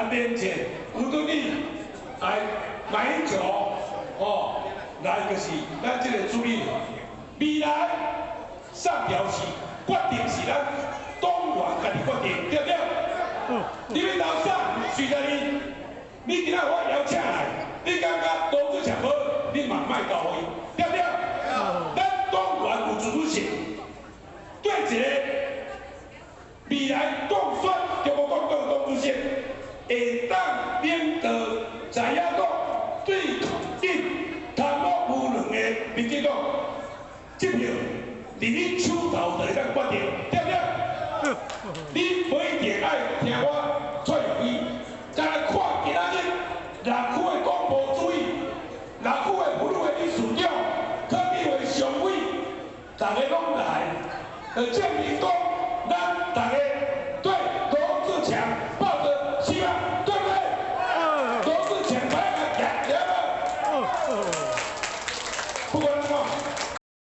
啊連線吳敦義，來馬英九，哦，來就是咱這个主理。未來上調是決定是咱黨員家己決定，對不對？你欲投啥，隨在你。你今仔我邀請來，你感覺黨主席好，你嘛莫投予伊，對不對？咱黨員有自主性，對一个未來當選中國共產黨黨主席，會當領導在野黨對陣貪污無能的民進黨，這票佇你手頭就會當決定，對不對？你不一定愛聽我蔡容伊，干焦看今仔日六區的廣播主委、六區的婦女的理事長、柯立委常委，逐个攏來，就證明講咱逐个對